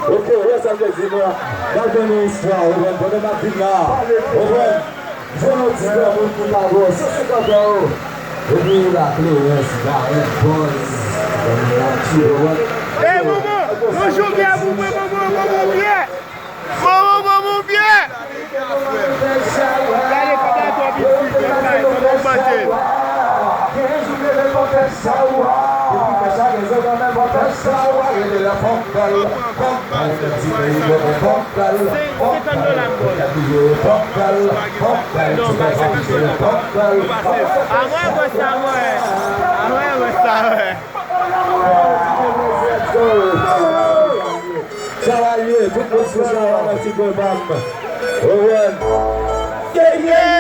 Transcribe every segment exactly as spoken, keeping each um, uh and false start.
Ok, wè sa m te di nou. N ap jwenn yon istwa, ou konprann, pandan n ap vin la, ou konprann, jwenn yon ti granmoun ki pa bò san senkant an, epi la Klewens, Darren, Boys, granmoun la, ti, ou konprann. Ey, Bobo, yon jou byen pou mwen, Bobo, Bobo, byen. Bobo, Bobo, byen. Gade kòman twòp isi, twòp bagay, twòp banje. Se senkant dola m ba w la. Non, pa senkant dola. A mwen wè sa, mwen. A mwen wè sa, mwen. Sa va ye, tout moun sou sa va nan ti kwen pa m. Owen. Yeah, yeah,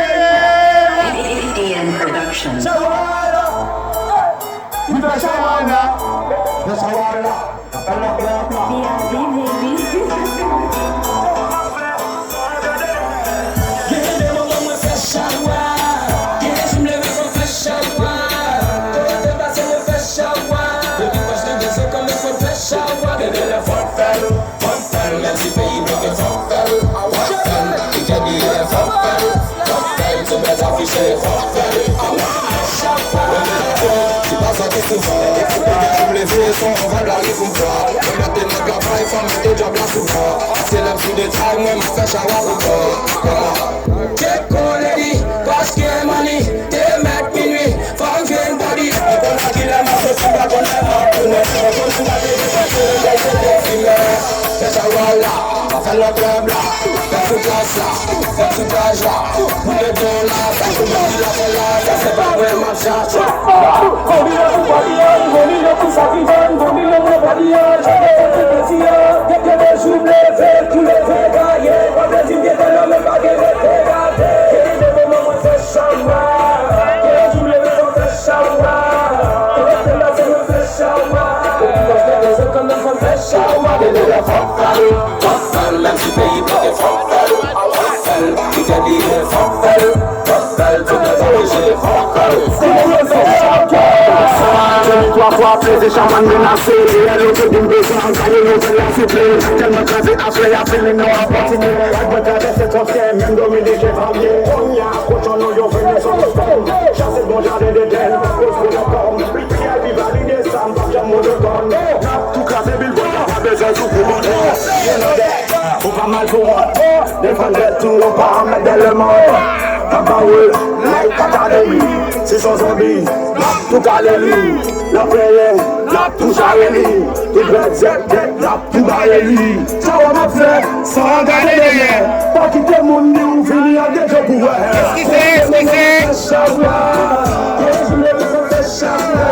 yeah. Production. Sa va la. Li fè sa va la. Fè sa va la. Sa va la, sa va la. B I B, baby. Gen de moman mwen fè chawa. Gen jou m leve fò m fè chawa. Kote pase mwen fè chawa. Depi pòch nan gen zo kanmenm fò m fè chawa. Gen de lè fò m fè l, fò m fè l. Menm si peyi bloke fò m fè l, fò m fè l. Ki kè bilye fò m fè l, fò m fè l. Sou bèl afiche fò m fè l. Chawa. Se pa sa ki souvan. Depi jou m leve, se yon vibe la li pou m fè. Mwen mete nan travay, fò m mete djòb la sou kò. Paske lè m sou detay, mwen m ap fè chawa pou kò. Check on lady, paske money, te mèt minui, fò m jwenn body. Mwen konn a kilè m ap soti, mwen konnen m ap tounen. Mwen konnen m ap depanse, lè se te fimè. Fè chawa la, pa fè nan klèb la, fè sou plas la, fè sou plaj la. Pou le don la, fè sou bandi la, fè la, sa se pa mwen m ap chache. Konbine pou bandi a, konbine pou sa ki vann, konbine pou bandi a, jete soti peti a. Gen, gen de jou m leve, tou leve gaye, mwen te di m gen tèlman men pa gen rete gade. Gen de moman mwen fè chawa, gen de jou m leve mwen fè chawa. Mwen fè chawa. Depi mwen fè chawa. Depi lè fò m fè l, fò m fè l. Menm si peyi bloke fò m fè l, fò m fè l. Ki fè biyè fò m fè l, fò m fè l. Tout lè fò m jere fò m fè l. Twa fwa plezi chaman menase. Reyèl yo te di m bezwen an gaye nouvèl la siple. Tèlman kraze afè a fini nan apatine. Ak mwen travèse twòp tè, menm Dominiken pa byen. Kounye a, kochon nou yo vini sou nou fè m. Chase bon jaden Deden, akoz pou lè kòm. Pyè li valide sa, m p ap janm monotòn. N ap tou kraze bilbòd, pa bezwen sou pou bòdè. Ou pa mal pou wont. Defann tèt ou, ou pa mèt de lemonn. N ap ba ou l like pa kale li. Si s on zonbi, n ap tou kale li. L ap plenyen, n ap tou chare li. Tout lè dyèt dyèt, n ap tou bare li. Sa w ap fè, san gade dèyè. Pa kite moun di w vini ak de je pou wè. Eskize, eskize. Fè chawa. Yon jou leve fò m fè chawa.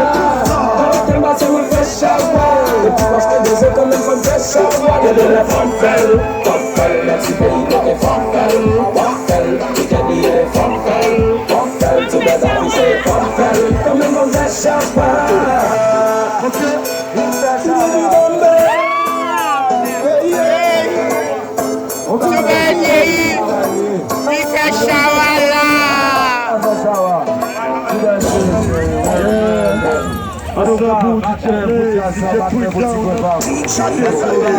Anvan ke m pase mwen fè chawa. Depi pòch te bezwen kanmenm fò m fè chawa. Gen de lè fò m fè l, fò m fè l. Menm si peyi bloke fò m fè l, fò m fè l. Ki fè biyè fò m fè l, fò m fè l. Sou bèl afiche fò m fè l. Kanmenm fò m fè chawa. Sou bèl peyi, li fè chawa la. Ann fè pou D J, pou D J Prizan.